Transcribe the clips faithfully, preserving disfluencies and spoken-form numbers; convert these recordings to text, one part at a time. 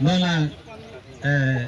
Mala, eh,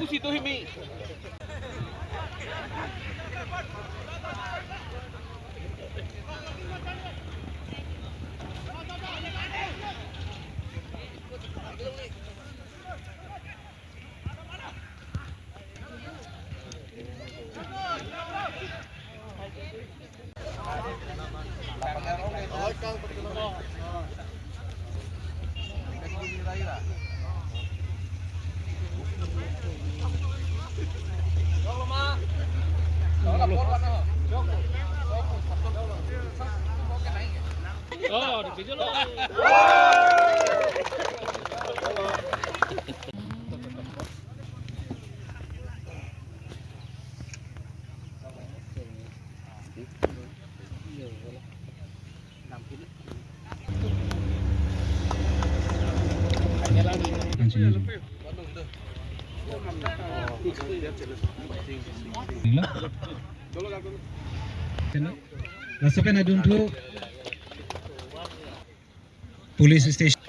Laso pen adunthu police station.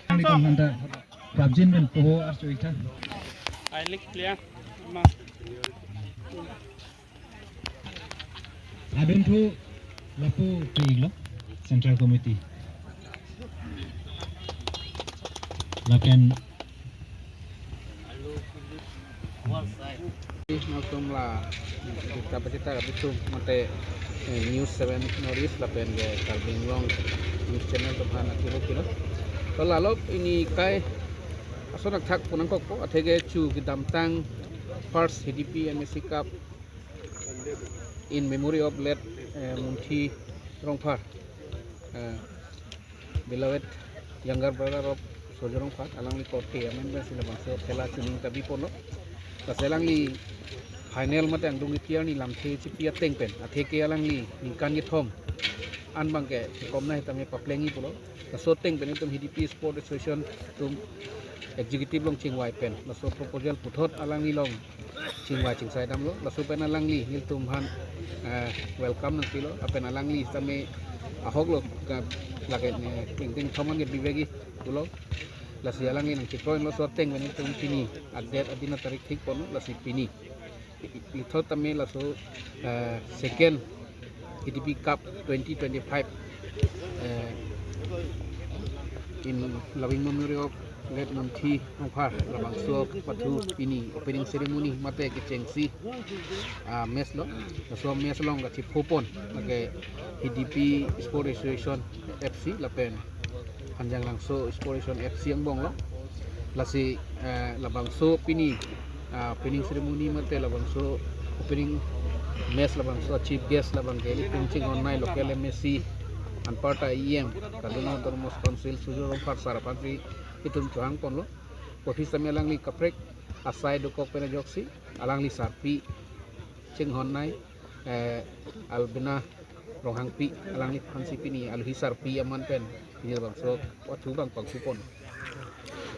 Kami kong hanta prapjin pen poho archo iktha. Ailik plia ma. Adunthu lapu pilo Central Committee. Lapen Nangtum la kita pachita bitum mate, eh, News seven North East lapen ke Karbi Anglong News Channel atum aphan akilo kilo. To lalo pini kai ason athak pu nangkokpo, atheke chu kedamtang first H D P M A C Cup in memory of late, eh, Munthi Rongphar, eh, beloved younger brother of Surjya Rongphar, alangli korte amen pensi labangso khela chuning ta biponlo. Lasi alangli final mate angdung kiti arni lamthe chipi ateng pen, atheke alangli ningkan kethom an abangke komna hetame paplengji pulo. Laso ateng pen itum H D P Sport Association atum executive along chingvai pen laso proposal puthot alangli along chingvai chingsai damlo. Laso pen alangli nelitum aphan, eh, welcome nangpilo. Lapen alangli sitame ahok lo ka lake, eh, tingting thoman ke bibegi pulo. Lasi alangli nangchikroilo. Laso ateng pen itum pini adet adin atarik thikponlo, lasi pini puthot tame laso, eh, second H D P Cup twenty twenty-five, eh, in loving memory of late Munthi Rongphar labangso apathu pini opening ceremony mate kechengsi, ah, match lo. Laso match along kachipopon lake H D P Sport Association F C lapen Hanjanglangso Sport Association F C angbong lo. Lasi, eh, labangso pini, ah, opening ceremony mate labangso opening match labangso chief guest labangke itum chinghonnei local M A C anparta E M, Karbi Anglong Autonomous Council Surjya Rongphar sir aphansi itum chohangponlo. Office tame alangli kaprek asai dokok pen ajoksi alangli sarpi chinghonnei, eh, Albina Ronghangpi, alangli aphansi pini alohi sarpi aman pen pini labangso apathu abang pangthupon.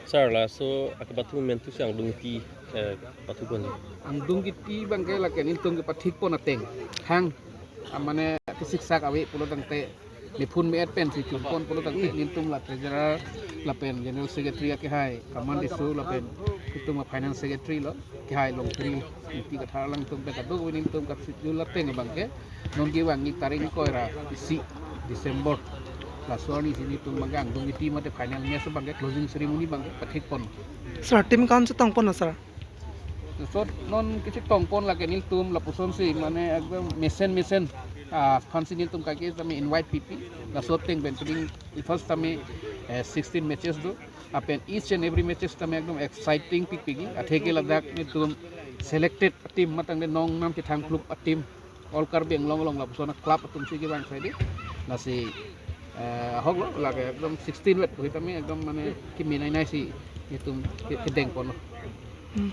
Sir, laso akepathu mentu si angdung kiti, eh, pathupon. Angdung kiti abangke lake nelitum kepathikpon ateng thang, ah, mane kesiksak ave pulo tangte, niphun me-et pensi chunpon pulo tangte nelitum la treasurer lapen general secretary akehai, Kaman Tisso lapen itum a-finance secretary lo, kehai Longkri Ingti Kathar, alangtum pen kadokave nelitum kasikjul ateng abangke non kevang ik tarik ingkoi ra isi December, laso arni si nelitum abangke angdung kiti mate final match abangke closing ceremony abangke pathikpon. Sir, team count chetongponlo, sir? Laso non kachetongpon lake nelitum lapusonsi mane ekdom mesen mesen, ah, aphansi nelitum kaike tame invite pipi. Laso ateng pen pini first tame, eh, sixteen matches do. Lapen each and every matches tame ekdom exciting pikpikji. Atheke ladak nelitum selected team mate neli nongnam kethang klub a-team, all Karbi Anglong along lapuson a-club atumsi kevang saide. Lasi, eh, ahok lo, lake ekdom sixteen vet pu tame ekdom mane kemenei nei si nelitum ke-, kedengponlo. Hmm.